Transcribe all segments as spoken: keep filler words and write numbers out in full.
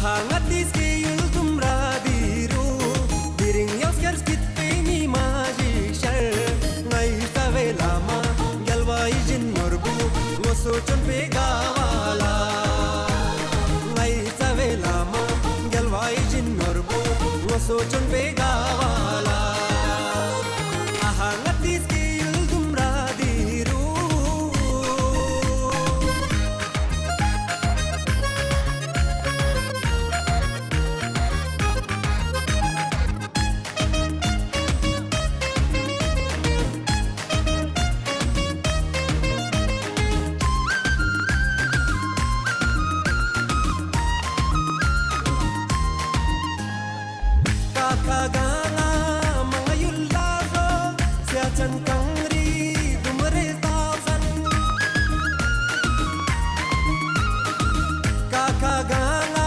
ང་ཏིས་ཀྱི་ཡུལ་དུམ་ར་དི་རུ། དེ་རིང་ཡང་སྐྱར་སྐྱིད་པའི་ཉི་མ་ཞིག་ཤར། ང་ཡི་རྩ་བའི་བླ་མ་རྒྱལ་བ་ཡིད་བཞིན་ནོར་བུ། ངོ་སོ་བཅོན་པའི་དགའ་བ་ལ། ང་ཡི་རྩ་བའི་བླ་མ་རྒྱལ་བ་ཡིད་བཞིན་ནོར་བུ། ངོ་སོ་བཅོན་པའི་དགའ་བ་ལ། ཨ་ཧ། ང་ཏིས་ཀྱི་ཡུལ་དུམ་ར་དི་རུ། ཀ་ཁ་ག་ང་མང་ཡུལ་ལ་རོ། སེ་ཅན་གངས་རི་དུམ་རེ་སྟག་སན། ཀ་ཁ་ག་ང་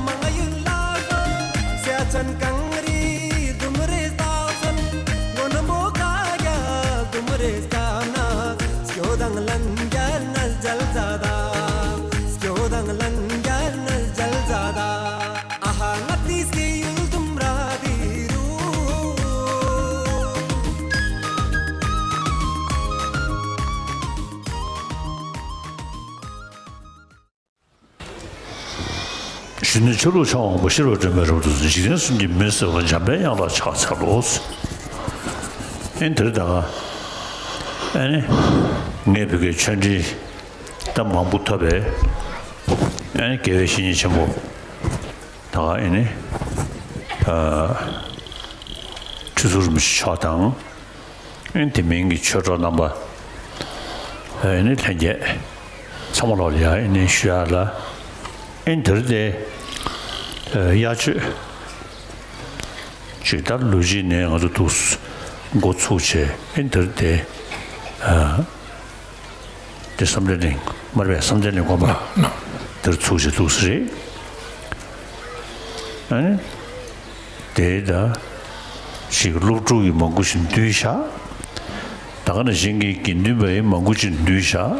མང་ཡུལ་ལ་རོ། སེ་ཅན་གངས་རི་དུམ་རེ་སྟག་སན། མགོ་ནག་མོ་ཁ་རྒྱ་དུམ་རེ་སྐྱ་ན། སྐྱོ་དང་ལན་རྒྱལ་ནས་རྒྱལ་ཛ་ད། སྐྱོ་དང་ལན་རྒྱལ་ནས་རྒྱལ་ཛ་ད། ཨ་ཧ། ང་ཏིས་ཀྱི་ཡུལ་དུམ་ར་དི་རུ། གཞོན་ནུ་ཆོས་ལུགས་ཕྱོགས་མང་པོ་ཤེས་རབ་སྒྲོན་མེ་རབ་ཏུ་འཛིན། འཇིག་རྟེན་གསུམ་གྱི་མི་ཟེར་བ་འཇམ་པའི་དབྱངས་ལ་ཕྱག་འཚལ་ལོ། ཨེ་འདིར་ད་ག་ཨེ་ནི་ངས་བོད་ཀྱི་ཆོས་འབྲེལ་ད་མང་པོ་ཐོབ་པའི་ཨེ་ནི་དགེ་བའི་བཤེས་གཉེན་ཆེན་པོ། ད་ག་ཨེ་ནི། ཨ། ཁྲི་ཟུར་རིན་པོ་ཆེ་མཆོག་དང་། ཨེ་ནི་དེ་མིན་གྱི་ཆོས་གྲོགས་རྣམ་པ། ཨེ་ནི་ལྷན་རྒྱས་ཚང་མ་ལོག་ལ་ཡ་ཨེ་ནི་ཞུ་ཡ་ལ། ཨེ་ནི་དེ་རིང་དེ་ཨ་དབྱར་ཆོས་ཅིག་ད་ལོ་གཅིག་ནས་ང་ཚོ་འདུག་འགོ་ཚུགས་བྱས། ཨེ་ནི་དེ་རིང་དེ་ཨ། དེ་བསམ་གཏན་གླིང་མ་རེད་པས། བསམ་གཏན་གླིང་དགོན་པ་དེར་ཚུགས་བྱས་འདུག་སེ་རེད། ཨ་ནི་དེ་ད་ཅིག་སློབ་ཕྲུག་གིས་མང་པོ་ཞིག་འདུས་བཞག་ད་ག་ནང་བཞིན་གྱི་དགེ་འདུན་པ་ཡིས་མང་པོ་ཅིག་འདུས་བཞག་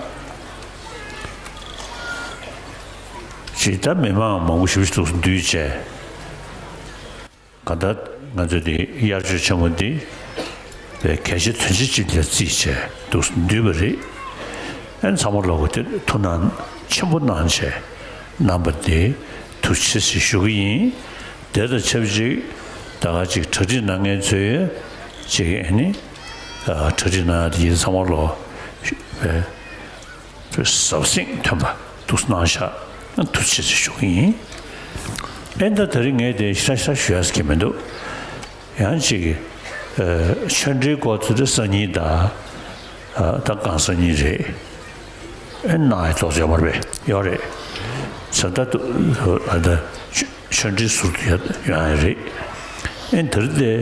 ཅིག་ད་མི་མང་མང་པོ་ཞིག་འདུས་བྱས། གང་ལྟར་ང་ཚོས་འདི་དབྱར་ཆོས་ཆེན་མོ་འདི་གལ་ཆེ་དོན་ཆེ་ཅིག་ལ་བརྩིས་བྱས་འདུག་འདུས་པ་རེད། ཨ་ནི་ཚང་མ་ལོག་གི་དེ་ཐུགས་སྣང་ཆེན་པོ་གནང་བྱས་གནང་པ་འདི་ཐུགས་རྗེ་ཆེ་ཞུ་གི་ཡིན། དེ་དང་ཆབས་ཅིག་ད་ག་ཅིག་གྲ་སྒྲིག་གནང་མཁན་ཚོས་ཅིག་ཨ་ནི་གྲ་སྒྲིག་གནང་ཡ་དེ་ཡིན། ཚང་མ་ལོག་པའི་ཟབ་གསེང་ཐོན་པ་འདུག་གནང་ཤག་ཐུགས་རྗེ་ཆེ་ཞུ་གི་ཡིན། ཨེ་ད་དེ་རིང་ངས་དེ་ཤ་ཤ་ཞུ་ཡ་ཟེར་གྱི་མི་འདུག་ཡང་ཅིག་ཨ་ཆོས་འབྲེལ་སྐོར་ཚོ་དེ་སང་ཉིན་དང་ཨ་ད་གང་སང་ཉིན་རེད། ཨེ་གནང་ཡ་ཐོག་ཡོད་མ་རེད་པས། ཡོད་རེད། ས་ད་དུ་ཨ་ད་ཆོས་འབྲེལ་ཟུར་དུ་ཡོད་ཡོང་ཡ་རེད། ཨེ་དེ་རིང་དེ་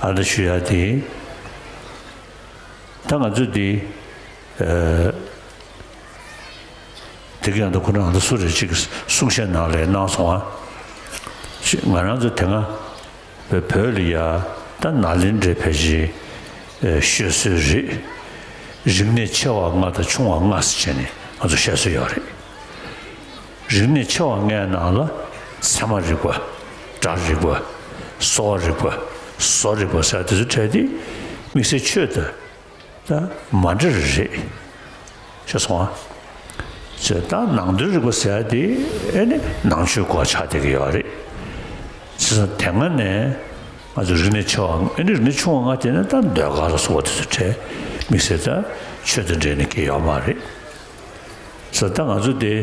ཨ་ད་ཞུ་ཡ་དེ། ད་ང་ཚོས་འདི་ཨ་དེ་ག་ཡང་ད་ཁོ་རང་ད་སུ་རེད་ཅིག་གསུང་བཤད་ནང་ལ་གནང་སོང་ཨ། ཅིག་ང་རང་ཚོ་དེ་སྔ་བོད་ལ་ཡ་ད་ནཱ་ལེནྡྲའི་ཕལ་ཆེར་ཨ་ཤོད་སྲོལ་རེད། རིག་གནས་ཆེ་བ་ལྔ་དང་ཆུང་བ་ལྔ་ཟེར་བྱས་ནས་ང་ཚོ་བཤད་སྲོལ་ཡོད་རེད། རིག་གནས་ཆེ་བ་ལྔའི་ནང་ལ་ཚད་མ་རིག་པ། སྒྲ་རིག་པ། གསོ་བ་རིག་པ། བཟོ་རིག་པ་ཟེར་དེ་ཚོའི་གྲས་དེ་དམིགས་བསལ་ཆོས་དང་ད་མ་འདྲ་རེ་རེད། ཤེས་སོང་ཨ། ཅེས་ད་ནང་དོན་རིག་པ་ཟེར་ཡ་དེ་ཨེ་ནི་ནང་ཆོས་སྐོར་ཆགས་བསྡད་ཀྱི་ཡོད་རེད། བྱས་ཙང་དེ་སྔ་ནས་ང་ཚོ་རིག་གནས་ཆེ་བ་ཨེ་ནི་རིག་གནས་ཆུང་བ་ལྔ་དེ་ནི་ད་ཟློས་གར་ལ་སོགས་པ་དེ་ཚོའི་གྲས་དམིགས་བསལ་ད་ཆོས་དང་འབྲེལ་ནས་སྐྱེས་ཡོད་མ་རེད། ས་ད་ང་ཚོ་དེ་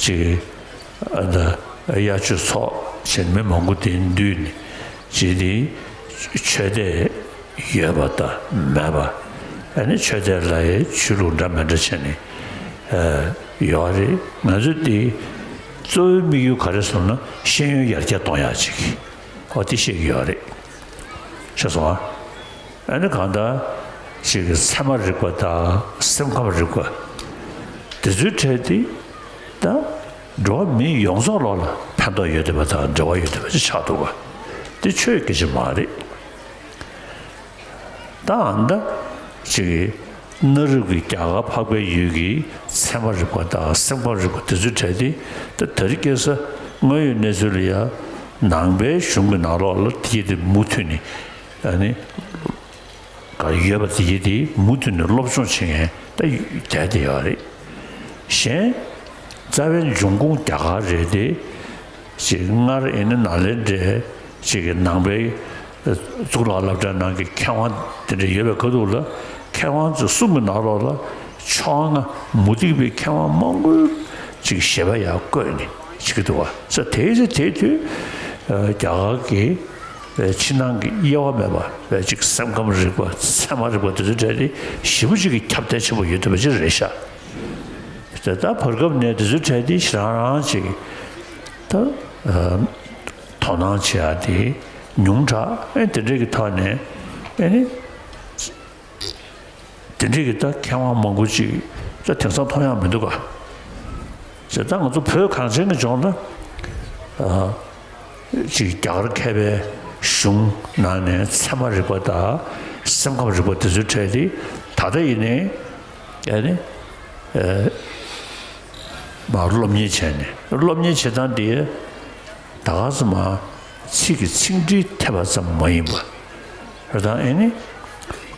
ཅིག་ཨ་ད་དབྱར་ཆོས་ཚོགས་བྱས་ནས་མི་མང་པོ་དེ་འདུས་ནས་ཅིག་དེ་ཆོས་དད་ཡོད་པ་དང་མེད་པ། ཨ་ནི་ཆོས་དད་ལ་ཡའི་ཆོས་ལུགས་འདྲ་མི་འདྲ་བྱས་ནས་ཨ་ཡོད་རེད། ང་ཚོ་དེ་གཙོ་བོའི་དམིགས་ཡུལ་ག་རེ་ཟེར་ན་ཤེས་ཡོན་ཡར་རྒྱས་གཏོང་ཡག་ཅིག་ཨོ་དེ་བཤད་ཀྱི་ཡོད་རེད། ཤེས་སོང་ཨ། ཨ་ནི་གང་ལྟར་ཅིག་གི་ཚད་མ་རིག་པ་དང་སེམས་ཁམས་རིག་པ་དེ་ཚོའི་གྲས་དེ་ད་འགྲོ་བ་མི་ཡོངས་རྫོགས་ལོག་ལ་ཕན་ཐོགས་ཡོད་བསྡད་པ་དང་འབྲེལ་བ་ཡོད་བསྡད་པ་ཅིག་ཆགས་འདུག་པ། དེ་ཆོས་སྐད་ཆ་མ་རེད། ད་ཨ་ནི་ད་ཅིག་གི་གནའ་རབས་ཀྱི་རྒྱ་གར་འཕགས་པའི་ཡུལ་གྱི་ཚད་མ་རིག་པ་དང་སེམས་ཁམས་རིག་པ་དེ་ཚོའི་གྲས་དེ་ད་དེ་རིང་ཁ་སང་ དངོས་ཡོད་གནས་ཚུལ་ལ་ཡ་ནང་པའི་གཞུང་གི་ནང་ལོགས་ལ་དེ་དེ་མུ་མཐུད་ནས་ཨ་ནི་ག་ཡོད་པ་དེ་དེ་མུ་མཐུད་ནས་སློབ་སྦྱོང་བྱེད་མཁན་ད་བསྡད་དེ་ཡོད་རེད། གཞན་རྩ་བའི་འབྱུང་ཁུངས་རྒྱ་གར་རེད་དེ། ཅིག་སྔར་ཨེ་ནི་ནཱ་ལེནྡྲའི་ཅིག་གི་ནང་པའི་གཙུག་ལག་སློབ་གྲྭའི་ནང་གི་མཁས་དབང་དེ་འདྲ་ཡོད་པའི་ཁ་ཐུག་ལ་མཁས་དབང་ཚོའི་གསུང་གི་ནང་ལོགས་ལ་ཕྱོགས་སྔ་མུ་སྟེགས་པའི་མཁས་དབང་མང་པོའི་ཅིག་བཞེད་པ་ཡང་བཀོད་ནས་བྱེད་ཀྱི་འདུག་བ། ས་དེའི་ཚེ་དེའི་དུས་རྒྱ་གར་གྱི་ཕྱི་ནང་གི་དབྱེ་བ་མེད་པ་ཅིག་སེམས་ཁམས་རིག་པ་ཚད་མ་རིག་པ་དེ་ཚོའི་གྲས་དེ་ཞེ་པོ་ཅིག་གི་ཁྱབ་གདལ་ཆེན་པོ་ཡོད་བསྡད་པ་ཅིག་རེད་ཤག་དེ་ལྟར་བར་སྐབས་ནས་དེ་ཚོའི་གྲས་དེ་ཞེ་རང་རང་ཅིག་ད་དོ་སྣང་བྱེད་ཡ་དེ་ཉུང་དྲགས། ཨེ་དེ་འདྲས་ཀྱི་ཐོག་ནས་ཨེ་ནི་དེ་འདྲས་ཀྱི་ད་མཁས་དབང་མང་པོ་ཅིག་ད་དེང་སང་མཐོང་ཡ་མི་འདུག་ག་ཟེར། ད་ང་ཚོ་བོད་གངས་ཅན་གྱི་ལྗོངས་ལ་ཨ་ཅིག་རྒྱ་གར་མཁས་པའི་གཞུང་ནང་ནས་ཚད་མ་རིག་པ་དང་སེམས་ཁམས་རིག་པ་དེ་ཚོའི་གྲས་དེ་ད་ལྟ་ཡིན་ནའི་ཨ་ནི་ཨ་མ་སློབ་གཉེར་བྱས་ནས་སློབ་གཉེར་བྱེད་སྟངས་དེ་ད་ག་ཙམ་མ་ཚིག་གི་ཚིག་འགྲེལ་ཐེབས་པ་ཙམ་མ་ཡིན་པ། རེད་དང་ཨེ་ནི་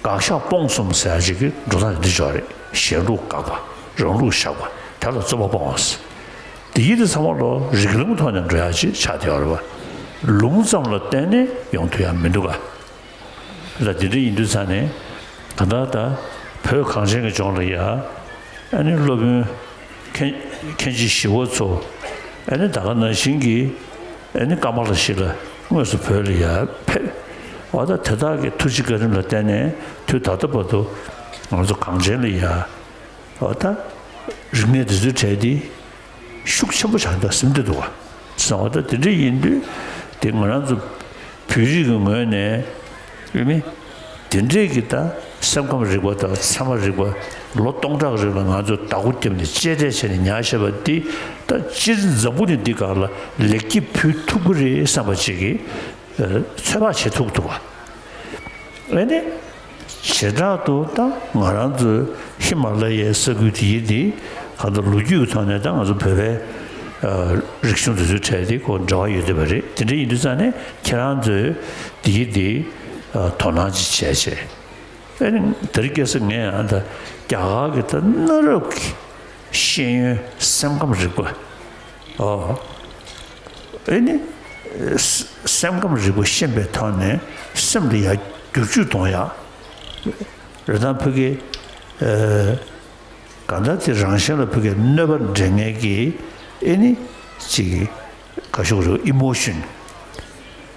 དགག་བཞག་སྤོང་གསུམ་ཟེར་ཡ་ཞིག་གི་འགྲོ་སྟངས་འདི་ཅིག་ཡོད་རེད། གཞན་ལུགས་དགག་པ། རང་ལུགས་བཞག་པ། དེ་ལ་རྩོད་པ་སྤོང་བ་ཟེར། འདི་ཡིན་དེ་ཚང་མ་ལོ་རིགས་ལམ་ཐོག་ནས་འགྲོ་ཡ་ཅིག་ཆགས་བསྡད་ཡོད་རེད་བ། ལུང་ཙམ་ལ་བརྟེན་ནས་ཡོང་ཐུབ་ཡ་མི་འདུག་ག་ད་འདི་འདྲ་ཡིན་དུས་ཙང་ནས་ད་ལྟ་ད་བོད་གངས་ཅན་གྱི་ལྗོངས་ལ་ཡ་ཨ་ནི་སློབ་དཔོན་མཁན་མཁན་ཆེན་ཞི་བ་འཚོ་ཨ་ནི་ད་ག་ནང་བཞིན་གྱི་ཨ་ནི་ཀ་མ་ལ་ཤི་ལ་དངོས་སུ་བོད་ལ་ཡར་ཕེབས། འོ་ད་དེ་དག་གི་ཐུགས་རྗེ་བཀའ་དྲིན་ལ་བརྟེན་ནས་དུས་ད་ལྟ་བར་དུ་ང་ཚོ་གངས་ཅན་ལ་ཡ་འོ་ད་རིག་གནས་འདི་ཚོའི་གྲས་འདི་ཤུགས་ཆེན་པོ་ཆགས་འདུག་ཟེར་འདི་འདུག་བ། ཟེར་བ་ད་དེ་འདྲ་ཡིན་དུས་དེ་ང་རང་ཚོ་བོད་རིགས་ཀྱི་ངོས་ནས་ཡིན་ནི་དེ་འདྲས་ཀྱི་ད་སེམས་ཁམས་རིག་པ་དང་ཚད་མ་རིག་པ་ལོ་སྟོང་ཕྲག་རིང་ལ་ང་ཚོས་བདག་པོ་བརྒྱབ་ནས་གཅེས་སྤྲས་བྱས་ནས་ཉར་བཞག་པ་འདི་ད་སྤྱིར་འཛམ་བུ་གླིང་འདི་སྒང་ལ་ལེགས་སྐྱེས་ཕུལ་ཐུབ་ཀྱི་རེད་བསམ་པ་ཅིག་གིས་ཚོད་དཔག་བྱེད་ཐུབ་འདུག་བ། ཨེ་ནི། བྱེ་བྲག་ཏུ་ད་ང་རང་ཚོའི་ཧི་མ་ལ་ཡའི་ས་ཁུལ་དེ་ཡིན་དེ་གང་ལྟར་ལོ་རྒྱུས་ཀྱི་ཐོག་ནས་ད་ང་ཚོ་བོད་པའི་རིག་གཞུང་དེ་ཚོའི་གྲས་དེ་ཁོ་འབྲེལ་བ་ཡོད་བསྡད་པ་རེད། དེ་འདྲ་ཡིན་དུས་ཙང་ནས་ཁྱེད་རང་ཚོས་དེ་ཡིན་དེ་དོ་སྣང་ཅིག་བྱས་བྱས། ཨེ་ནི་དེ་རིང་ཁ་སང་ངས་ཡང་ད་རྒྱ་གར་གྱི་ད་གནའ་རབས་ཀྱི་ཤེས་ཡོན་སེམས་ཁམས་རིག་པ། ཨོ། ཨེ་ནི། སེམས་ཁམས་རིག་པ་ཤེས་པའི་ཐོག་ནས་སེམས་ལ་ཡ་བསྒྱུར་བཅོས་གཏོང་ཡ། རེད་དང་ཕ་གི། གང་ལྟར་དེ་རང་གཞན་ལ་ཕ་གི་གནོད་པ་འདྲེན་མཁན་གྱི་ཨེ་ནི། ཅིག་ག་ཤོག་རེད་ཨི་མོ་ཤན།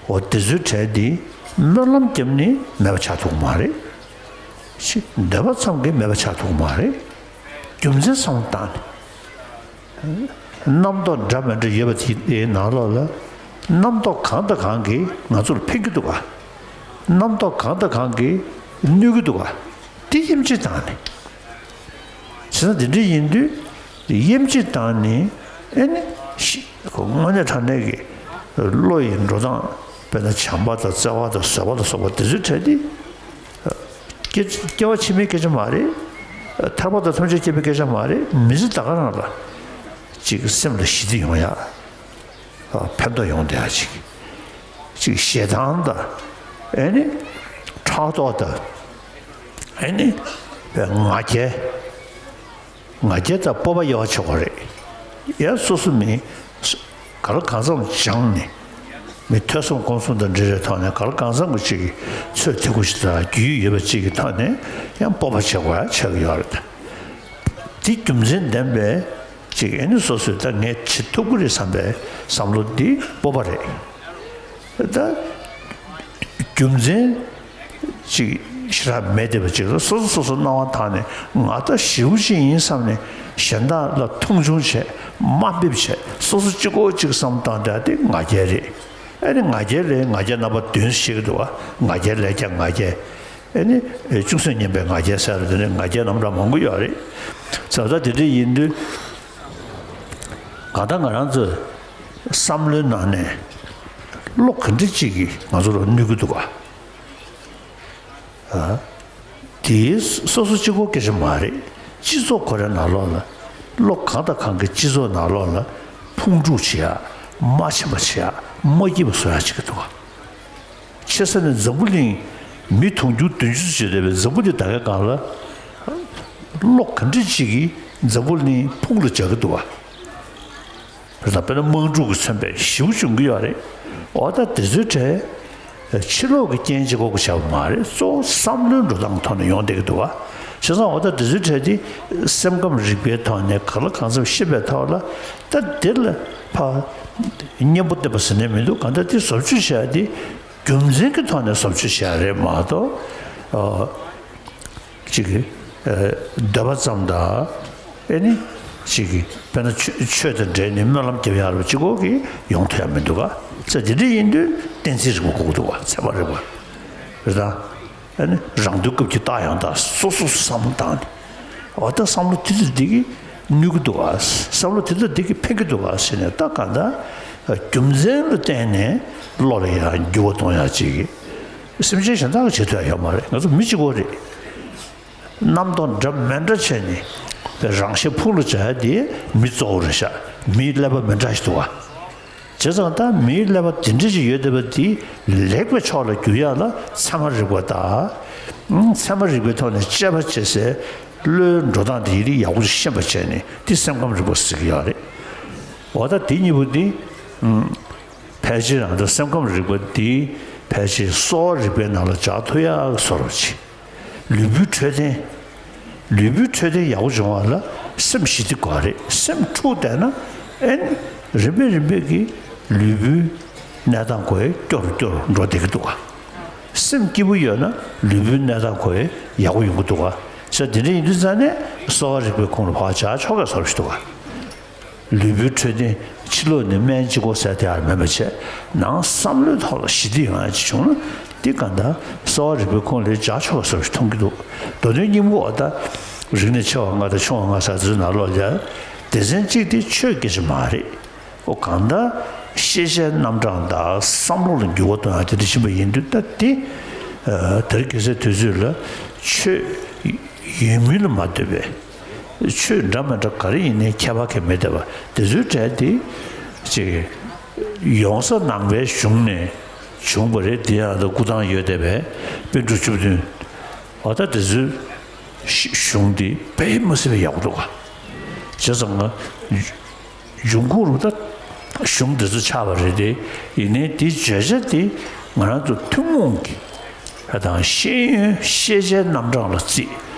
འོ་དེ་ཚོའི་གྲས་འདི་སྨོན་ལམ་བརྒྱབ་ནི་མེད་པ་ཆགས་ཐུབ་མ་རེད། ཅི་འདོད་པ་ཙམ་གྱིས་མེད་པ་ཆགས་ཐུབ་མ་རེད། རྒྱུ་མཚན་བསམ་བློ་བཏང་ནས། རྣམ་རྟོག་འདྲ་མི་འདྲ་ཡོད་པ་དེའི་ནང་ལོགས་ལ་རྣམ་རྟོག་གང་དང་གང་གིས་ང་ཚོར་ཕན་གྱི་འདུག་ག་རྣམ་རྟོག་གང་དང་གང་གིས་གནོད་ཀྱི་འདུག་ག་དེ་དབྱེ་འབྱེད་བཏང་ནས། བྱས་ཙང་དེ་འདྲ་ཡིན་དུས་དབྱེ་འབྱེད་བཏང་ནས་ཨེ་ནི་ཤི་ཁོ་དངོས་གནས་དྲང་གནས་ཀྱི་བློ་ཡི་འགྲོ་སྟངས་དཔེར་ན་བྱམས་པ་དང་བརྩེ་བ་དང་བཟོད་པ་ལ་སོགས་པ་དེ་ཚོའི་གྲས་དེ། སྐྱེ་སྐྱེ་བ་ཕྱི་མའི་སྐད་ཆ་མ་རེད། ཐར་པ་དང་ཐམས་ཅད་མཁྱེན་པའི་སྐད་ཆ་མ་རེད། མི་ཚེ་ད་ག་རང་ལ་ཅིག་སེམས་ལ་ཞི་བདེ་ཡོང་ཡ། ཕན་ཐོགས་ཡོང་བསྡད་ཡ་ཅིག་ཅིག་ཞེ་སྡང་དང་ཨེ་ནི་ཕྲག་དོག་དང་ཨེ་ནི་ང་རྒྱལ། ང་རྒྱལ་དང་སྤོབས་པ་དབྱེ་བ་ཕྱེ་དགོས་རེད། ཡ་སོ་སོ་མི་ག་ལ་གང་འཚམ་སྦྱངས་ནས་མི་ཐོས་བསམ་སྒོམ་གསུམ་དང་འབྲེལ་བའི་ཐོག་ནས་ག་ལ་གང་འཚམ་གྱི་ཅིག་གི་ཚོད་ཐིག་པོ་ཞིག་དང་རྒྱུས་ཡོད་པ་ཅིག་གི་ཐོག་ནས་ཡང་སྤོབས་པ་བྱེད་དགོས་ཡ་ཆགས་ཀྱི་ཡོད་རེད། དེ་རྒྱུ་མཚན་ལྡན་པའི་ཅིག་ཨེ་ནི་སོ་སོས་ད་ངས་བྱེད་ཐུབ་ཀྱི་རེད་བསམ་པའི་བསམ་བློ་འདི་སྤོབས་པ་རེད། ད་རྒྱུ་མཚན་ཅིག་ཞེ་དྲག་མེད་བསྡད་པ་ཅིག་ལ་སོ་སོ་སོ་སོ་སྣང་བ་དག་ནས་ང་ད་ཞེ་པོ་ཅིག་ཡིན་བསམ་ནས་གཞན་དག་ལ་མཐོང་ཆུང་བྱས་དམའ་འབེབས་བྱས་སོ་སོ་གཅིག་པོ་གཅིག་བསམ་བཏང་བསྡད་དེ་ང་རྒྱལ་རེད། ཨེ་ནི་ང་རྒྱལ་ལས་ང་རྒྱལ་རྣམ་པ་བདུན་ཞིག་འདུག་བ། ང་རྒྱལ་ལས་ཀྱང་ང་རྒྱལ། ཨེ་ནི་ཅུང་ཟད་སྙན་པའི་ང་རྒྱལ་ཟེར་བ་དེ་ནི་ང་རྒྱལ་རྣམ་གྲངས་མང་པོ་ཡོད་རེད། ཟེར་བ་ད་དེ་འདྲ་ཡིན་དུས་གང་ལྟར་ང་རང་ཚོའི་བསམ་བློའི་ནང་ནས་བློ་ག་འདྲ་ཅིག་གིས་ང་ཚོ་ལ་གནོད་ཀྱི་འདུག་ག་དེའི་སོ་སོ་གཅིག་པོ་སྐད་ཆ་མ་རེད། སྤྱི་ཚོགས་ཁོ་རའི་ནང་ལོགས་ལ་བློ་གང་དང་གང་གིས་སྤྱི་ཚོགས་ནང་ལོགས་ལ་ཕུང་དཀྲུག་བྱེད་ཡ། མ་ཕྱིན་པ་བྱེད་ཡག་མ་སྐྱིད་པ་བཟོ་ཡག་བྱེད་ཀྱི་འདུག་བ། བྱས་ཙང་ནས་འཛམ་བུ་གླིང་མི་དུང་ཕྱུར་བདུན་ཅུ་ཙམ་བྱས་བསྡད་པའི་འཛམ་བུ་གླིང་ད་གའི་སྒང་ལ་ལོ་ག་འདྲ་ཅིག་གིས་འཛམ་བུ་གླིང་ཕུང་ལ་འཇགས་ཀྱི་འདུག་བ། རེད་དང་དཔེར་ན་དམག་འཁྲུག་གིས་མཚོན་པའི་ཞེ་པོ་བྱུང་གི་ཡོད་རེད། འོ་ད་དེ་ཚོའི་གྲས་ཕྱི་ལོགས་ཀྱི་རྐྱེན་གཅིག་གོ་དགོས་བྱ་བ་མ་རེད། གཙོ་བོ་བསམ་བློའི་འགྲོ་སྟངས་ཐོག་ནས་ཡོང་བསྡད་ཀྱི་འདུག་བ། བྱས་ཙང་འོ་ད་དེ་ཚོའི་གྲས་དེ་སེམས་ཁམས་རིག་པའི་ཐོག་ནས་གང་ལ་གང་འཚམ་ཤེས་པའི་ཐོག་ལ་ད་དེ་ལ་ཕ་གཉེན་པོ་བསྟེན་པ་ཟེར་ནས་མི་འདུག་གང་ལྟར་དེ་བཟོ་བཅོས་བྱ་ཡ་དེ་རྒྱུ་མཚན་གྱི་ཐོག་ནས་བཟོ་བཅོས་བྱ་ཡ་རེད་མ་གཏོགས། ཅིག་གི་འདོད་པ་ཙམ་དང་། ཨེ་ནི། ཅིག་གི་དཔེར་ན་ཆོས་ཆོས་དང་འབྲེལ་ནས་སྨོན་ལམ་རྒྱབ་ཡག་རུ་གཅིག་པོ་གིས་ཡོང་ཐུབ་ཡག་མི་འདུག་ག་ཚེ་འདི་འདྲ་ཡིན་དུས་གཏན་ཚིགས་རིག་པ་དགོས་ཀྱི་འདུག་ག་ཚད་མ་རིག་པ་རེད་དང་། ཨེ་ནི་རང་དོན་སྐབས་ཀྱི་རྟགས་ཡང་དག་སོ་སོ་བསམ་བློ་བཏང་ནས། འོ་ད་བསམ་བློ་དེ་ཚོ་འདི་གིས་གནོད་ཀྱི་འདུག་ག་བསམ་བློ་དེ་ཚོ་འདི་གིས་ཕན་གྱི་འདུག་ག་ཟེར་ནས་ད་གང་ལྟར་རྒྱུ་མཚན་ལ་བརྟེན་ནས་བློ་ལ་ཡང་འགྱུར་བ་གཏོང་ཡག་ཅིག་གི་སེམས་ཅན་གཞན་དག་གིས་བྱེད་ཐུབ་ཡག་ཡོད་མ་རེད། ང་ཚོ་མི་གཅིག་པོ་རེད། རྣམ་རྟོག་འདྲ་མི་འདྲ་བྱས་ནས་རང་གཞན་ཕུང་ལ་འཇགས་ཡ་དེ་མི་གཙོ་བོ་རེད་ཤག་མིའི་ཀླད་པ་མི་འདྲ་ཞིག་འདུག་བ། བྱས་ཙང་ད་མིའི་ཀླད་པ་དེ་འདྲ་ཞིག་ཡོད་བསྡད་པ་དེ་ལེགས་པའི་ཕྱོགས་ལ་བསྒྱུར་ཡ་ལ་ཚད་མ་རིག་པ་དང་། ཚད་མ་རིག་པའི་ཐོག་ནས་དཔྱད་པ་བྱེད་སའི་བློའི་འགྲོ་སྟངས་དེ་ཡི་རིགས་ཡག་པོ་ཞིག་ཤེས་པ་བྱས་ནས་དེ་སེམས་ཁམས་རིག་པ་ཟེར་གྱི་ཡོད་རེད། འོ་ད་དེ་གཉིས་པོ་དེ། ཕལ་ཆེར་ང་ཚོ་སེམས་ཁམས་རིག་པ་འདི་ཕལ་ཆེར་གསོ་བ་རིག་པའི་ནང་ལ་འཇགས་ཐུབ་ཡག་བཟོ་འདྲ་ཅིག་ལུས་པོའི་འཕྲོད་བསྟེན། ལུས་པོའི་འཕྲོད་བསྟེན་ཡག་པོ་བྱུང་བ་ལ་སེམས་ཞི་བདེ་དགོས་རེད། སེམས་འཁྲུག་བསྡད་ན་ཨེ་ནི་རིམ་པས་རིམ་པས་ཀྱིས་ལུས་པོའི་གནས་སྟངས་ཁོ་ཡང་སྐྱོ་རུ་སྐྱོ་རུ་འགྲོ་བསྡད་ཀྱི་འདུག་ག་སེམས་སྐྱིད་པོ་ཡོད་ན་ལུས་པོའི་གནས་སྟངས་ཁོ་ཡང་ཡག་པོ་ཡོང་གི་འདུག་ག་བྱས་ཙང་དེ་འདྲ་ཡིན་དུས་ཙང་ནས་གསོ་བ་རིག་པའི་ཁོངས་ལ་ཕར་འཇགས་ཆོག་ག་བཟོ་འདྲ་ཞིག་འདུག་ག་ལུས་པོའི་འཕྲོད་བསྟེན་ཕྱི་ལོགས་ནས་སྨན་གཅིག་པོ་ཟས་དེ་ཡང་མིན་པ་བྱས། ནང་བསམ་བློའི་ཐོག་ལ་ཞི་བདེ་ཡོང་ཡ་ཅིག་བྱུང་ན་འདི་ག་འདྲ་གསོ་བ་རིག་པའི་ཁོངས་ལ་འཇགས་ཆོག་པ་བཟོ་ཞིག་མཐོང་གི་འདུག་མདོ་དོན་སྙིང་པོ་འོ་ད་རིག་གནས་ཆེ་བ་ལྔ་དང་ཆུང་བ་ལྔ་ཟེར་ཚོའི་ནང་ལོགས་ལ་སྡེ་ཚན་གཅིག་དེ་ཆོས་སྐད་ཆ་མ་རེད། ཨོ་གང་ལྟར་ཤེས་བྱའི་རྣམ་གྲངས་དང་བསམ་བློ་ལ་འགྱུར་བ་གཏོང་ཡ་དེ་འདྲ་ཕྱིན་པ་ཡིན་དུས་ད་དེ་དེར་གྱི་སའི་དུས་ཚོད་ལ་ཆོས་ཡོད་མིན་ལ་མ་ལྟོས་པའི། ཆོས་འདྲ་མི་འདྲ་ག་རེ་ཡིན་ནའི་ཁྱད་པར་གང་མེད་བསྡད་པ་དེ་ཚོའི་གྲས་དེ་ཅིག་ཡོང་ས་ནང་པའི་གཞུང་ནས་བྱུང་བ་རེད། དེ་ཡང་ད་སྐུ་ཐང་ཡོད་བསྡད་པའི་པཎ་གྲུབ་བཅུ་བདུན། འོ་ད་དེ་ཚོའི་གཞུང་དེ་དཔེ་མི་སྲིད་པའི་ཡག་པོ་འདུག་ག་བྱས་ཙང་ང་། འབྱུང་ཁུངས་རུ་ད་གཞུང་འདི་ཚོ་ཆགས་པ་རེད་དེ། ཡིན་ནའི་དེའི་བརྗོད་བྱ་དེ་ང་རང་ཚོ་ཐུན་མོང་གི་ཨ་དང་ཤེས་ཡོན་ཤེས་བྱའི་རྣམ་གྲངས་ལ་བརྩིས།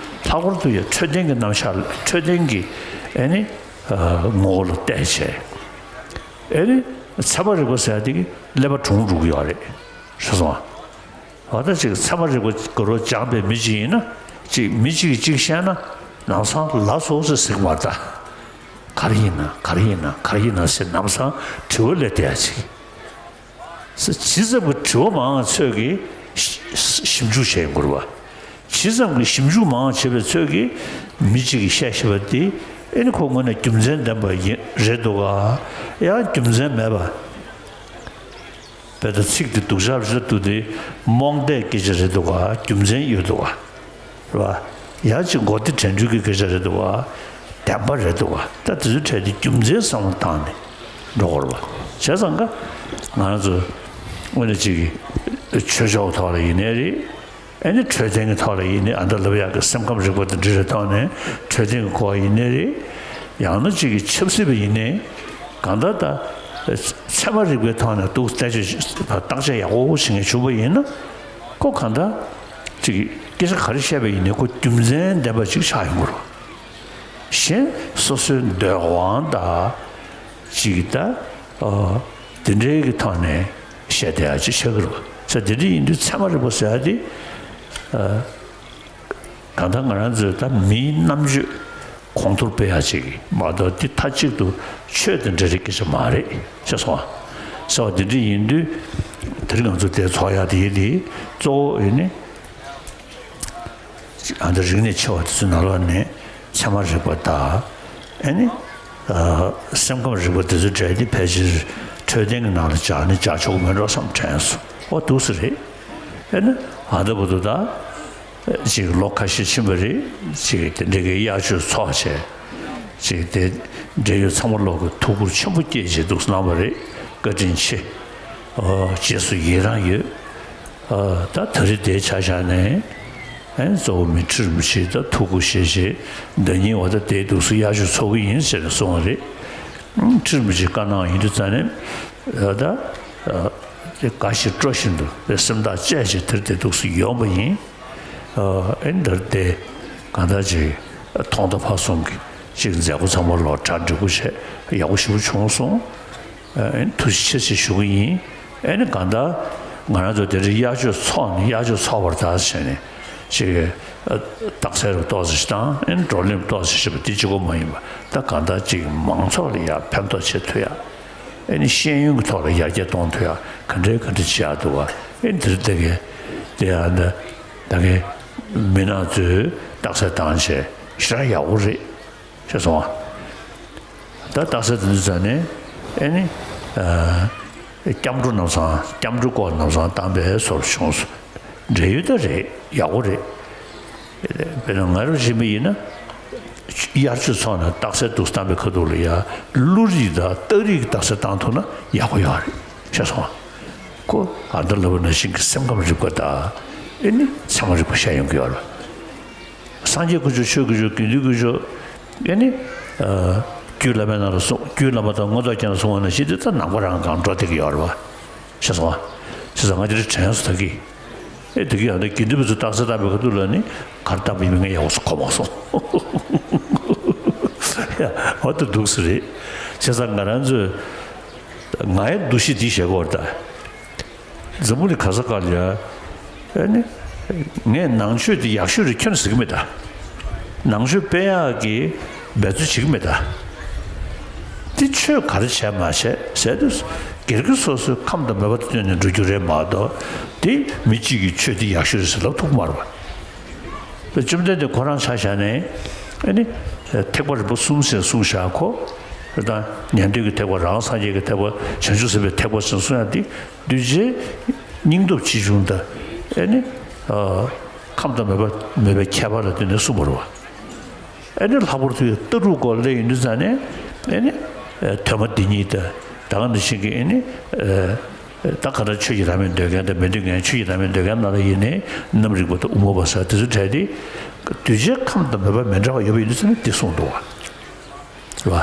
ལྷག་པར་དུ་ཡང་འཕྲོད་བསྟེན་གྱི་རྣམ་གཞག་ལ་འཕྲོད་བསྟེན་གྱི་ཨེ་ནི་ངོ་བོ་ལ་བལྟས་བྱས་ཨེ་ནི་ཚད་མ་རིག་པ་ཟེར་ཡ་དེ་གི་ཀླད་པ་གྲུང་འགྲོ་གི་ཡོད་རེད། ཤེས་སོང་ཨ། འོ་ད་ཅིག་ཚད་མ་རིག་པ་གུ་རུ་སྦྱངས་པའི་མི་ཅིག་ཡིན་ན་ཅིག་མི་གཅིག་གིས་གཅིག་བཤད་ན་ལམ་སང་ལ་སོ་ཟེར་ཟེར་གི་མ་རེད་ད། ག་རེ་ཡིན་ན་ག་རེ་ཡིན་ན་ག་རེ་ཡིན་ན་ཟེར་ལམ་སང་དྲི་བ་སླེབས་བསྡད་ཡ་ཅིག་ཇི་ཙམ་གྱི་དྲི་བ་མང་བ་ཚོས་ཀྱིས་ཞིབ་འཇུག་བྱས་ཡོང་གི་རེད་བ། ཇི་ཙམ་གྱི་ཞིབ་འཇུག་མང་བ་བྱས་པའི་ཚོས་ཀྱིས་མི་གཅིག་གིས་བཤད་ཤེས་པ་དེ་ཨེ་ནི་ཁོ་དངོས་གནས་རྒྱུ་མཚན་ལྡན་པ་ཡིན་རེད་འདུག་ག་ཡང་རྒྱུ་མཚན་མེད་པ། བོད་དུ་ཚིག་དེ་སྡུག་ཅག་རེད་འདུག་དེ་རྨོངས་དད་སྐད་ཆ་རེད་འདུག་ག་རྒྱུ་མཚན་ཡོད་འདུག་ག་རེད་བ། ཡང་ཅིག་མགོ་བདེ་དྲན་འཕྲུལ་གྱི་སྐད་ཆ་རེད་འདུག་ག་བདེན་པ་རེད་འདུག་ག་ད་དེ་ཚོའི་གྲས་དེ་རྒྱུ་མཚན་བསམ་བློ་བཏང་ནས་འགྲོ་དགོས་རེད་བ། བྱས་ཙང་ཀ་ང་རང་ཚོ་དངོས་གནས་ཅིག་ཆོས་ཕྱོགས་ཐོག་ལ་ཡིན་ནའི་རེད། ཨེ་ནི་འཕྲོད་བསྟེན་གྱི་ཐོག་ལ་ཡིན་ནའི་ཨ་མདའ་ལབ་ཡག་གི་སེམས་ཁམས་རིག་པ་དང་འབྲེལ་བའི་ཐོག་ནས་འཕྲོད་བསྟེན་གྱི་སྐོར་ཡིན་ནའི་རེད། ཡང་ན་ཅིག་གི་ཆབ་སྲིད་པ་ཡིན་ནའི་གང་ལྟར་ད་ཚད་མ་རིག་པའི་ཐོག་ནས་འདུག་བརྟག་དཔྱད་བརྟག་དཔྱད་ཡག་པོ་བྱེད་མཁན་བྱུང་བ་ཡིན་ན་ཁོ་གང་ལྟར་ཅིག་གི་སྐད་ཆ་ག་རེ་བཤད་པ་ཡིན་ནའི་ཁོ་རྒྱུ་མཚན་ལྡན་པ་ཅིག་ཆགས་ཡོང་གི་རེད། གཞན་སོ་སོའི་འདོད་དབང་དང་ཅིག་ད་དེ་འདྲའི་གི་ཐོག་ནས་བཤད་བསྡད་ཡག་ཅིག་ཆགས་ཀྱི་རེད། ས་དེ་འདྲ་ཡིན་དུས་ཚད་མ་རིག་པ་ཟེར་ཡག་དེ་གང་ལྟར་ང་རང་ཚོས་ད་མིའི་རྣམ་དཔྱོད་གོང་མཐོར་སྤེལ་ཡག་ཅིག་མ་གཏོགས་དེ་མཐའ་གཅིག་ཏུ་ཆོས་དང་འབྲེལ་བའི་སྐད་ཆ་མ་རེད་ཤེས་སོང་ཨ། ཟེར་བ་དེ་འདྲ་ཡིན་དུས་དེ་རིང་ང་ཚོ་དེ་ཚོགས་ཡག་དེ་ཡིན་དེ་གཙོ་བོ་ཡིན་ནི། ཨ་ད་རིག་གནས་ཆེ་བ་དེ་ཚོའི་ནང་ལོགས་ནས་ཚད་མ་རིག་པ་དང་ཨ་ནི་སེམས་ཁམས་རིག་པ་དེ་ཚོའི་གྲས་དེ་ཕལ་ཆེར་འཕྲོད་བསྟེན་གྱི་ནང་ལ་སྦྱར་ནས་སྦྱར་ཆོག་གི་མེད་འགྲོ་བསམ་དྲན་སོང་། ཨོ་འདུག་སེ་རེད། ཨ་ནི་ཨ་ད་བར་དུ་ད་ཅིག་ལོ་ཁ་ཤས་ཕྱིན་པ་རེད། ཅིག་དེ་འདྲ་གི་དབྱར་ཆོས་ཚོགས་བྱས། ཅིག་དེ་འབྲེལ་ཡོད་ཚང་མ་ལོག་གི་ཐུགས་ཁུར་ཆེན་པོ་སྐྱེས་བྱས་འདུག་གནང་བ་རེད། བཀའ་དྲིན་ཆེ། ཨོ། རྗེས་སུ་ཡི་རང་ཡོད། ཨ། ད་ད་རེས་དེ་ཆ་བཞག་ནས། ཨེ། གཙོ་བོ་མི་ཁྲི་རིན་པོ་ཆེ་ད་ཐུགས་ཁུར་བཞེས་བྱས། ཟླ་ཉིན་བ་ད་དེའི་འདུག་སེ་དབྱར་ཆོས་ཚོགས་ཀྱི་ཡིན་ཟེར་ནས་གསུངས་པ་རེད། ཨ། ཁྲི་རིན་པོ་ཆེ་བཀའ་གནང་ཡིན་དུས་ཙང་ནས། ཨ། ད། ཨ། དེ་དགའ་བཞིན་སྤྲོ་བཞིན་དུ་དེ་སེམས་ཐག་བཅད་བྱས་དེར་དེ་འདུག་སེ་ཡོང་བ་ཡིན། ཨ། ཨེ། འདིར་དེ་གང་ལྟར་ཅིག་ཐོག་མཐའ་བར་གསུམ་གྱི་ཅིག་མཛད་སྒོ་ཚང་མ་ལོག་གྲ་འགྲིག་པོ་བྱས། ཡག་པོ་ཞེ་པོ་བྱུང་སོང་། ཨ། ཨེ། ཐུགས་རྗེ་ཆེ་ཞེས་ཞུ་གི་ཡིན། ཨེ་ནི་གང་ལྟར་ང་རང་ཚོ་དེ་རིང་དབྱར་ཆོས་ཚོགས་ནས། དབྱར་ཆོས་ཚོགས་པར་ད་བྱས་ནས་ཅིག་ཨ། རྟགས་གསལ་རུ་ཏོག་ཙམ་ཞིག་དང་། ཨེ་ནི་བགྲོ་གླེང་ཏོག་ཙམ་ཞིག་བྱས་པ་འདི་གཅིག་པོ་མ་ཡིན་པ། ད་གང་ལྟར་ཅིག་མང་ཚོགས་ལ་ཡང་ཕན་ཐོགས་བྱེད་ཐུབ་ཡ། ཨེ་ནི་ཤེས་ཡོན་གྱི་ཐོག་ལ་ཡར་རྒྱས་གཏོང་ཐུབ་ཡ་ག་འདྲའི་ག་འདྲ་བྱེད་ཡ་འདུག་བ། ཨེ་ནི་དེ་རིང་དེ་གའི་དེ་ཡང་ད་ད་གའི་མི་སྣ་ཚོས་རྟགས་གསལ་བཏང་བྱས་ཞེ་དྲག་ཡག་པོ་རེད། ཤེས་སོང་ང་། ད་རྟགས་གསལ་དེ་ཚོ་ནས། ཨེ་ནི། ཨ། སྐྱབས་འགྲོ་ལམ་སང་། སྐྱབས་འགྲོ་སྐོར་ལམ་སང་བཏང་པའི་བཟོ་འདྲ་བྱུང་སོང་། འབྲེལ་ཡོད་ད་རེད། ཡག་པོ་རེད། དཔེར་ན་ང་རང་བཞིན་པ་ཡིན་ན། དབྱར་ཆོས་ཚོགས་ནས་རྟགས་གསལ་འདུག་སེ་བཏང་པའི་ཁ་ཐུག་ལ་ཡ། བློ་རིག་དང་རྟགས་རིག་གི་རྟགས་གསལ་བཏང་ཐུབ་ན་ཡག་པོ་ཡོད་རེད། ཤེས་སོང་ང་། ཁོ་ཨ། ད་ལབ་པ་ནང་བཞིན་གྱི་སེམས་ཁམས་རིག་པ་དང་། ཨེ་ནི་ཚད་མ་རིག་པ་ཤར་ཡོང་གི་ཡོད་རེད། སངས་རྒྱས་དཀོན་མཆོག། ཆོས་དཀོན་མཆོག། དགེ་འདུན་དཀོན་མཆོག། ཨེ་ནི། ཨ། རྒྱུད་བླ་མའི་ནང་ལ་གསུངས། རྒྱུད་བླ་མ་དང་མངོན་རྟོགས་རྒྱན་ལ་གསུངས་པ་ནང་བཞིན་དེ་ད་ནང་པ་རང་གང་འགྲོ་བསྡད་ཀྱི་ཡོད་རེད་བ། ཤེས་སོང་ང་། བྱས་ཙང་ང་དེ་རིང་དྲན་སོང་། ད་གིན། ཨེ། དེ་གིན་ཡང་ད་དགེ་འདུན་པ་ཚོས་རྟགས་གསལ་བཏང་པའི་ཁ་ཐུག་ལ་ནི་ག་རེ་བཏང་པ་ཡིན་མིན་ངས་ཡག་པོ་གོ་མ་སོང་། ཡ། འོ། ད་འདུག་སེ་རེད། བྱས་ཙང་ང་རང་ཚོས། ང་ཡི་འདུ་ཤེས་འདི་བཞེས་དགོས་རེད་ད། འཛམ་བུ་གླིང་ག་ས་ག་ལ་ཡ། ཨེ་ནི། ངས་ནང་ཆོས་འདི་ཡག་ཤོས་རེད་ཁྱོན་ནས་ཟེར་གྱི་མེད་ད། ནང་ཆོས་སྤེལ་ཡག་གི་འབད་རྩོལ་བྱེད་ཀྱི་མེད་ད། འདི་ཆོས་ག་རེ་བྱས་མ་བྱས་ཟེར་དུས། སྒེར་གྱི་སོ་སོའི་ཁམས་དང་མོས་པ་དང་བསྟུན་ནས་འགྲོ་རྒྱུ་རེད་མ་གཏོགས། དེ་མི་གཅིག་གིས་ཆོས་འདི་ཡག་ཤོས་རེད་ཟེར་ལབ་ཐུབ་ཀྱི་མ་རེད་བ། བཅོམ་ལྡན་འདས་ཁོ་རང་ཆ་བཞག་ནས། ཨེ་ནི། ཐེག་པ་རིམ་པ་གསུམ་ཟེར་གསུངས་བཞག་གོ། དང་། ཉན་ཐོས་ཀྱི་ཐེག་པ། རང་སངས་རྒྱས་ཀྱི་ཐེག་པ། བྱང་ཆུབ་སེམས་དཔའི་ཐེག་པ་ཟེར་གསུངས་ཡ་དེ། གདུལ་བྱའི་སྙིང་སྟོབས་ཆེ་ཆུང་དང་། ཨེ་ནི། ཨ། ཁམས་དང་མོས་པ། མོས་པའི་ཁྱད་པར་ལ་བརྟེན་ནས་གསུངས་པ་རེད་བ། ཨེ་ནི་ལྷག་པར་དུ་ལྟ་གྲུབ་སྐོར་ལ་ཡིན་དུས་ཙང་ནས། ཨེ་ནི། ཨ། དོན་སྨྲ་སྡེ་གཉིས་དང་། ད་ག་ནང་བཞིན་གྱི། ཨེ་ནི། ཨ། ད་ག་འདྲ་ཆོས་ཀྱི་བདག་མེད་འདོད་མཁན་དང་མི་འདོད་མཁན། ཆོས་ཀྱི་བདག་མེད་འདོད་མཁན་ནང་ལ་ཡིན་ནའི་རྣམ་རིག་པ་དང་དབུ་མ་པ་ཟེར་དེ་ཚོ་གྲས་དེ། གདུལ་བྱའི་ཁམས་དང་མོས་པ་མི་འདྲ་བ་ཡོད་པ་ཡིན་དུས་ཙང་ནས་དེ་གསུངས་འདུག་བ། རེད་བ།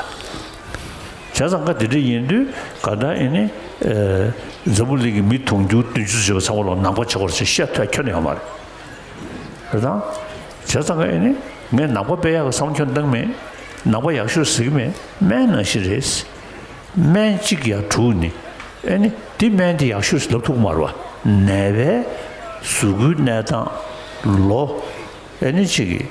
བྱས་ཙང་ཀ་དེ་འདྲ་ཡིན་དུས་ག་ད། ཨེ་ནི། ཨ། འཛམ་བུ་གླིང་གི་མི་དུང་ཕྱུར་བདུན་ཅུ་ཙམ་ཡོད་པ་ཚང་མ་ལ་ནང་པ་བྱེད་དགོས་རེད་ཅེས་བཤད་ཐུབ་ཡ་ཁྱོན་ནས་ཡོད་མ་རེད། རེད་དང་། བྱས་ཙང་ཀ། ཨེ་ནི། ངས་ནང་པ་སྤེལ་ཡག་གི་བསམ་བློ་ཁྱོན་བཏང་མེད། ནང་པ་ཡག་ཤོས་ཟེར་གྱི་མེད། སྨན་ནང་བཞིན་རེད། སྨན་གཅིག་ཡར་བླུགས་ནས། ཨེ་ནི། འདི་སྨན་འདི་ཡག་ཤོས་ལབ་ཐུབ་ཀྱི་མ་རེད་བ། ནད་པའི་གཟུགས་པོའི་གནས་སྟངས། ལོ། ཨེ་ནི་ཅིག་གི།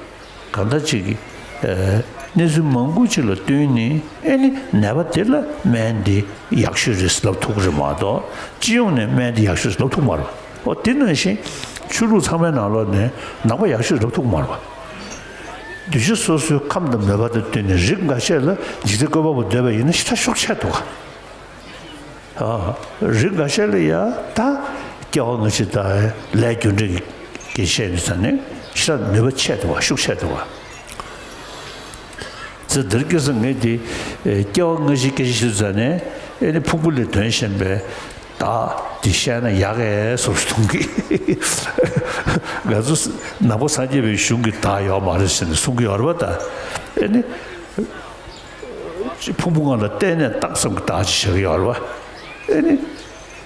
གང་ལྟར་ཅིག་གི། ཨ། གནས་ཚུལ་མང་པོ་ཅིག་ལ་བསྟུན་ནས། ཨེ་ནི་ནད་པ་དེ་ལ་སྨན་འདི་ཡག་ཤོས་རེད་ལབ་ཐུབ་ཀྱི་རེད་མ་གཏོགས། སྤྱི་ཡོངས་ནས་སྨན་འདི་ཡག་ཤོས་ལབ་ཐུབ་ཀྱི་མ་རེད། ཨོ། དེ་ནང་བཞིན་ཆོས་ལུགས་ཚང་མའི་ནང་ལོགས་ནས་ནང་པ་ཡག་ཤོས་ལབ་ཐུབ་ཀྱི་མ་རེད་བ། གདུལ་བྱ་སོ་སོའི་ཁམས་དང་མོས་པ་དང་བསྟུན་ནས། རིགས་འགའ་ཤས་ལ་འཇིག་རྟེན་བཀོད་པ་པོ་འདོད་པ་ཡིན་ན་ཞེ་དྲག་ཤུགས་ཆེ་འདུག་ག། ཨ། རིགས་འགའ་ཤས་ལ་ཡ་ད་སྐྱེ་བ་སྔ་ཕྱི་དང་ལས་རྒྱུ་འབྲས་ཀྱི་བཤད་དུས་ཙང་ནས་ཞེ་དྲག་ནུས་པ་ཆེ་འདུག་བ། ཤུགས་ཆེ་འདུག་བ། ཚེ་འདིར་སྐྱེས་སོང་ངས་དེ། ཨེ། སྐྱེ་བ་སྔ་ཕྱི་སྐད་ཆ་བཤད་དུས་ཙང་ནས། ཨེ་ནི་ཕུང་པོ་ལས་དོན་གཞན་པའི་བདག་དེ་བཤད་ན་ཡག་གས་བཟོ་འདྲ་མཐོང་གི། ང་ཚོ་ནང་པ་སངས་རྒྱས་པའི་གཞུང་གི་བདག་ཡོད་མ་རེད་ཟེར་ནས་གསུང་གི་ཡོད་རེད་བ་ད། ཨེ་ནི། ཕུང་པོ་ལྔ་ལ་བརྟེན་ནས་བདག་ཙམ་གྱི་བདག་ཅིག་བཞག་གི་ཡོད་རེད་བ། ཨེ་ནི།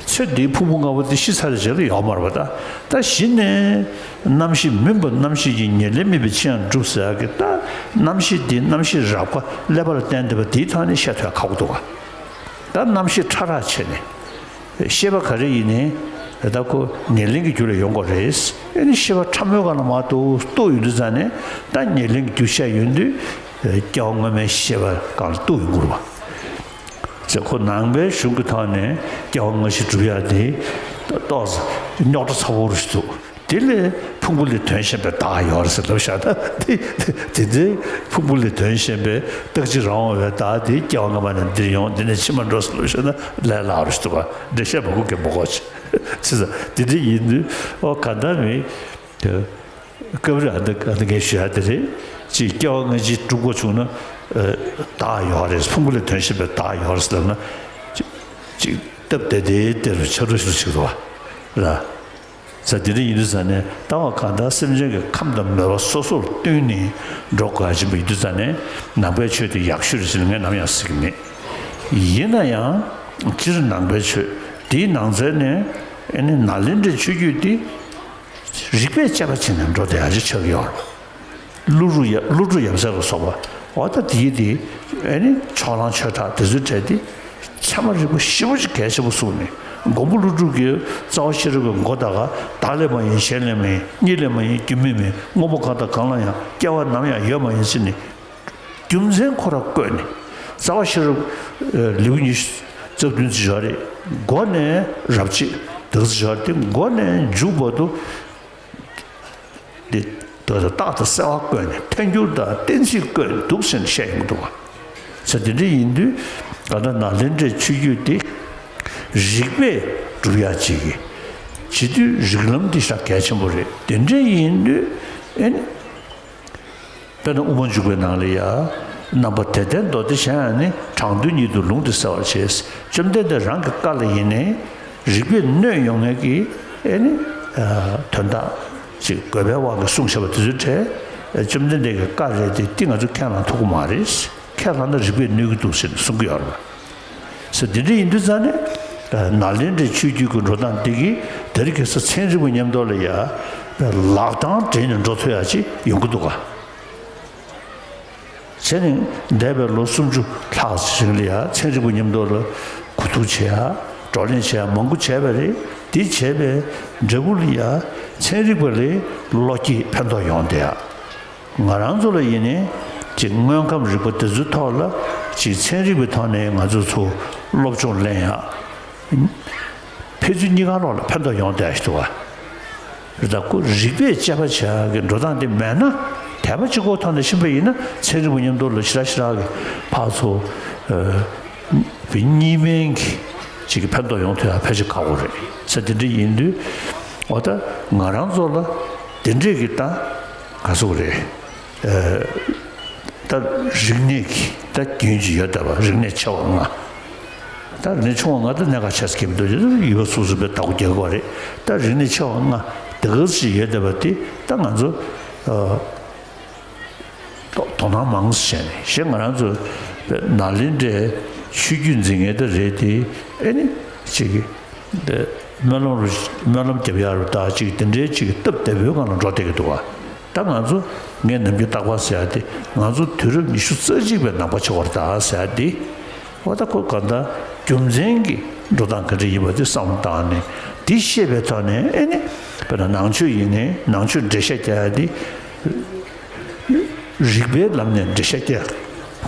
ཚེ་འདིའི་ཕུང་པོ་ལྔ་པོ་དེ་ཤི་ཚར་རྗེས་ལ་ཡོད་མ་རེད་པ་ད། ད་གཞི་ནས་རྣམ་ཤེས་མིན་པ་རྣམ་ཤེས་ཀྱི་ཉེར་ལེན་མིན་པའི་ཕྱིར་ཡང་གྲུབ་ཟེར་ཡག་གི། ད་རྣམ་ཤེས་འདི་རྣམ་ཤེས་རབ་དགའ་ཀླད་པ་ལ་བརྟེན་བསྡད་པ་དེའི་ཐོག་ནས་བཤད་ཐུབ་ཡག་ཁག་པོ་འདུག་ག། ད་རྣམ་ཤེས་ཕྲ་རགས་ཆེ་ནས། ཤེས་པ་ག་རེ་ཡིན་ནའི་ད་ཁོ་ཉེར་ལེན་གྱི་རྒྱུ་ལས་ཡོང་དགོས་རེད། ཨེ་ནི་ཤེས་པ་ཕྲ་མོའི་སྒང་ལ་མར་གཏུགས་གཏུགས་ཡོང་དུས་ཙང་ནས། ད་ཉེར་ལེན་གྱི་རྒྱུ་བཤད་ཡོང་དུས་སྐྱེ་བ་སྔོན་མའི་ཤེས་པའི་སྒང་ལ་གཏུགས་ཡོང་གི་རེད་བ། ཟེར། ཁོ་ནང་པའི་གཞུང་གི་ཐོག་ནས་སྐྱེ་བ་སྔ་ཕྱི་སྒྲུབ་ཡག་དེ་ཏོག་ཙམ་རྙོག་དྲ་ཚ་པོ་རུ་ཞིག་འདུག། དེ་ལས་ཕུང་པོ་ལས་དོན་གཞན་པའི་བདག་ཡོད་རེད་ཟེར་ལབ་བཞག་ན། དེ་དེ་འདྲའི་ཕུང་པོ་ལས་དོན་གཞན་པའི་རྟག་གཅིག་རང་དབང་བའི་བདག་དེ་སྐྱེ་བ་སྔ་མ་ནས་འདིར་ཡོང་། འདི་ནས་ཕྱི་མ་འགྲོ་ཟེར་ལབ་བཞག་ན་ལས་སླ་རུ་ཞིག་འདུག་ག། འགྲེལ་བཤད་མང་པོ་རྒྱག་མི་དགོས་ཅིག། བྱས་ཙང་དེ་འདྲ་ཡིན་དུས། ཨོ། གང་ལྟར་མི་དེ། སྐབས་རེ་ཨ་འདི་ཨ་འདི་ངས་ཞུ་ཡག་དེ་རེད། ཅིག་སྐྱེ་བ་སྔ་ཕྱི་སྒྲུབ་དགོས་བྱུང་ན། ཨ། བདག་ཡོད་རེད། ཕུང་པོ་ལས་དོན་གཞན་པའི་བདག་ཡོད་རེད་ཟེར་ལབ་ན། ཅིག་ཅིག་ སྟབས་བདེ་བདེ་དེ་རུ་ཆ་རུ་ཞིག་ཞིག་འདུག་བ། ལ། ས་དེ་འདྲ་ཡིན་དུས་ཙ་ནས་ལྟ་བ་གང་ལྟར་སེམས་ཅན་གྱི་ཁམས་དང་མོས་པ་སོ་སོར་བསྟུན་ནས་འགྲོ་དགོས་ཀྱི་ཡིན་དུས་ཙ་ནས་ནང་པའི་ཆོས་དེ་ཡག་ཤོས་རེད་ཟེར་ནས་ངས་ནམ་ཡང་ཟེར་གྱི་མེད། ཡིན་ན་ཡང་སྤྱིར་ནང་པའི་ཆོས་དེའི་ནང་ཚན་ནས་ཨེ་ནི་ནཱ་ལེནྡྲའི་ཆོས་བརྒྱུད་དེ། རིགས་པས་དཔྱད་པ་བྱས་ནས་འགྲོ་བསྡད་ཡག་ཅིག་ཆགས་ཀྱི་ཡོད་རེད། ཀླུ་སྒྲུབ་ཡ་ཀླུ་སྒྲུབ་ཡབ་སྲས་ལ་སོགས་པ་འོ་ད་དེའི་དེ་ཨེ་ནི་ཕྱོགས་གླང་ཆོས་གྲགས་དེ་ཚོའི་གྲས་དེ་ཚད་མ་རིག་པ་ཞེ་པོ་ཅིག་གལ་ཆེན་པོ་གསུངས་ནས། མགོན་པོ་ཀླུ་སྒྲུབ་ཀྱིས་རྩ་བ་ཤེས་རབ་ཀྱི་མགོ་ད་ག་བདག་ལས་མ་ཡིན་གཞན་ལས་མ་ཡིན་གཉིས་ལས་མ་ཡིན་རྒྱུ་མེད་མིན་དངོས་པོ་གང་དང་གང་ལ་ཡང་སྐྱེ་བ་ནམ་ཡང་ཡོད་མ་ཡིན་ཟེར་ནས། རྒྱུ་མཚན་ཁོ་རང་བཀོད་ནས་རྩ་བ་ཤེས་རབ་ལེའུ་ཉི་ཤུ་རྩ་བདུན་ཙམ་ཡོད་རེད། འགོ་ནས་རབ་བྱེད་དེ་ཙམ་ཡོད་རེད། དེ་འགོ་ནས་མཇུག་བར་དུ་འདི་ལྟ་བུ་རྟགས་དང་གསལ་བ་བཀོད་ནས་ཐལ་འགྱུར་དང་གཏན་ཚིགས་བཀོད་འདུག་ཟེར་ནས་བཤད་ཡོང་གི་འདུག་བ། ས་དེ་འདྲ་ཡིན་དུས་ད་ལྟ་ནཱ་ལེནྡྲའི་ཆོས་བརྒྱུད་དེ་རིགས་པས་སྒྲུབ་ཡག་ཅིག་གི་བྱེད་དུས་རིགས་ལམ་འདི་ཞེ་དྲག་གལ་ཆེན་པོ་རེད། དེ་འདྲ་ཡིན་དུས་ཨེ་ནི། དཔེར་ན་དབུ་མ་འཇུག་པའི་ནང་ལ་ཡ། རྣམ་པ་དེ་ལྡན་མདོ་སྡེ་གཞན་ཡང་ནི། གྲངས་དོན་ཉིད་དུ་ལུང་འདི་གསལ་བར་བྱེད། བཅོམ་ལྡན་འདས་རང་གི་བཀའ་ལ་ཡིན་ནའི་རིགས་པས་གནོད་ཡོང་མཁན་གྱི་ཨེ་ནི། དོན་དག་ཅིག་དགོས་པའི་དབང་གིས་གསུངས་བཞག་པ་དེ་ཚོའི་གྲས་བཅོམ་ལྡན་འདས་ཀྱི་བཀའ་རེད་དེ་འདི་ང་ཚོ་ཁས་བླངས་ཐུབ་ཀྱི་མ་རེད། ཁས་བླངས་ན་རིགས་པས་གནོད་ཀྱི་འདུག་ཟེར་ནས་གསུང་གི་ཡོད་རེད། ཟེར་དེ་འདྲ་ཡིན་དུས་ཙང་ནས་ནཱ་ལེནྡྲའི་ཆོས་བརྒྱུད་ཀྱི་འགྲོ་སྟངས་འདི་གིས་དེ་རིང་ཁ་སང་ཚན་རིག་པ་མཉམ་དུ་ལ་ཡ་ལག་གདང་སྦྲེལ་ནས་འགྲོ་ཐུབ་ཡ་ཅིག་ཡོང་གི་འདུག་ག་བྱས་ནས་འདས་པའི་ལོ་སུམ་ཅུ་ལྷག་ཙམ་ལ་ཡ་ཚན་རིག་པ་མཉམ་དུ་ལ་གོ་བསྡུར་བྱེད་ཡ་བགྲོ་གླེང་བྱེད་ཡ་མང་པོ་བྱས་པ་རེད། དེ་བྱས་པའི་འབྲས་བུ་ལ་ཡ་ཚན་རིག་པ་ལས་བློ་སྐྱེད་ཕན་ཐོགས་ཡོང་བསྡད་ཡ། ང་རང་ཚོ་ལ་ཡིན་ནའི་ཅིག་དངོས་ཁམས་རིག་པ་དེ་ཚོའི་ཐོག་ལ་ཅིག་ཚན་རིག་པའི་ཐོག་ནས་ང་ཚོ་ཚོ་སློབ་སྦྱོང་ལེན་ཡ། ཕན་ཚུན་གཉིས་ཀ་ལོག་ལ་ཕན་ཐོགས་ཡོང་བསྡད་ཡ་ཞིག་འདུག་བ། རེད། ད་ཁོ་རིགས་པས་དཔྱད་པ་བྱེད་ཡ་གི་འགྲོ་སྟངས་དེ་མེད་ན་དད་པ་གཅིག་པོའི་ཐོག་ནས་ཕྱིན་པ་ཡིན་ན་ཚན་རིག་པ་མཉམ་དུ་ལ་ཞེ་དྲག་ཞེ་དྲག་གི་ཕར་ཚུར་གཉིས་སྨན་གྱི་ཅིག་གི་ཕན་ཐོགས་ཡོང་ཐུབ་ཡ་ཕལ་ཆེར་ཁག་པོ་རེད། ས་དེ་འདྲ་ཡིན་དུས་འོ་ད་ང་རང་ཚོ་ལ་དེ་འདྲས་ཀྱི་ད། ག་ཟེར་དགོས་རེད། ཨ། ད་རིག་གནས་ཀྱི་ད་རྒྱུན་ཅིག་ཡོད་བསྡད་པ། རིག་གནས་ཆེ་བ་ལྔ། ད་རིག་གནས་ཆུང་བ་ལྔ་ད་གནད་འགག་ཆེ་ས་གི་མི་འདུག་ཡུལ་པ་སོ་སོ་པའི་བདག་པོ་རྒྱག་གི་རེད། ད་རིག་གནས་ཆེ་བ་ལྔ་དེ་ག་ཅིག་ཡོད་བསྡད་པ་དེ་ད་ང་ཚོ་ཨ། དོ་དོ་སྣང་མང་ཙམ་བྱས་ནས་གཞན་ང་རང་ཚོ་ནཱ་ལེནྡྲའི་ཆོས་བརྒྱུད་འཛིན་མཁན་དེ་རེད་དེ། ཨེ་ནི་ཅིག་གི་དེ་སྨོན་ལམ་རུ་སྨོན་ལམ་རྒྱབ་ཡ་རུ་ད་ཅིག་དེ་འདྲའི་ཅིག་སྟབས་བདེ་པོའི་སྒང་ལ་འགྲོ་བསྡད་ཀྱི་འདུག་བ། ད་ང་ཚོ་ངས་ནམ་རྒྱུན་རྟག་པར་ཟེར་ཡ་དེ་ང་ཚོ་དུས་རབས་ཉི་ཤུ་རྩ་གཅིག་པའི་ནང་པ་ཆགས་པ་རེད་ད་ཟེར་ཡ་དེ། འོ་ད་ཁོ་གང་ལྟར་རྒྱུ་མཚན་གྱི་འགྲོ་སྟངས་ག་འདྲ་ཡིན་པ་དེ་བསམ་བློ་བཏང་ནས་དེ་ཤེས་པའི་ཐོག་ནས་ཨེ་ནི་དཔེར་ན་ནང་ཆོས་ཡིན་ནའི་ནང་ཆོས་འགྲེལ་བཤད་རྒྱག་ཡ་དེ། རིགས་པའི་ལམ་ནས་འགྲེལ་བཤད་རྒྱག་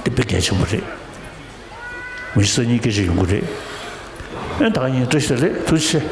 དེ་དཔེ་གལ་ཆེན་པོ་རེད། མི་ཤི་སང་ཉིན་སྐད་ཆ་ཡོང་གི་རེད། ཨེ་ད་ག་ཡིན། བཀྲ་ཤིས་བདེ་ལེགས། ཐུགས་རྗེ་ཆེ།